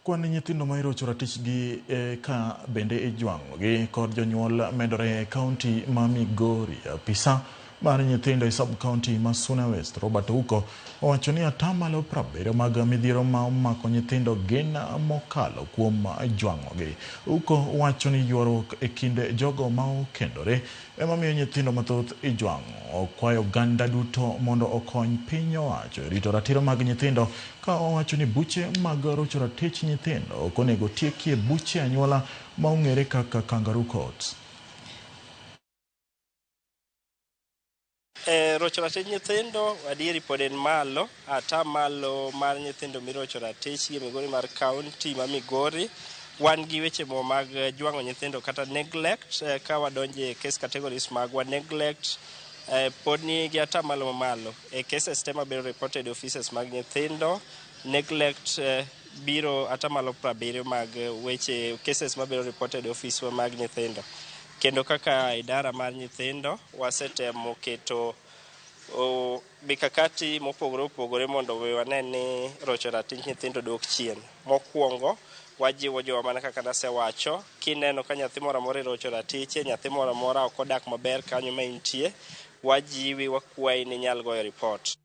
Kwan nyithindo ma irocho ratichgi ka bende ijwang'ogi kod jonyuol medore e kaunti ma Migori. Apisa mar nyithindo e sub county ma Suna West, Robert Ouko, owacho ni atamalo 70 mag midhiero ma omako nyithindo gin mokalo kuom jwang'ogi. Ouko wacho ni ywaruok e kind jogo ma okendore ema miyo nyithindo mathoth ijwang'o. Okwayo oganda duto mondo okony piny owacho e rito ratiro mag nyithindo ka owacho ni buche mag rocho ratich nyithindo ok onego tiekie buche anyuola ma ong'ere kaka kangaroo courts. E, rocho ratich nyithindo adieri pod en malo, ata malo mar nyithindo mirocho ratichgi e Migori mar kaunti ma Migori. Wan gi weche mo mag jwang'o nyithindo kata neglect, ka wadonje e case categories magwa neglect pod ni gi atamalo mamalo. E cases te mabedo reported e offices mag nyithindo, neglect biro atamalo 70 mag weche cases mabedo reported e ofiswa mag nyithindo. Kendo kaka idara mar nyithindo, wasetemo keto mikakati mopogore opogore mondo wane ni rocho ratich nyithindo dok chien. Mokwongo, wajiwo jowa mana kaka nasewacho, kineno ka nyathi moro amora irocho ratiche, nyathi moro amora ok odak maber kanyo ma intie, wajiwi wakwayi ni inyal goyo report.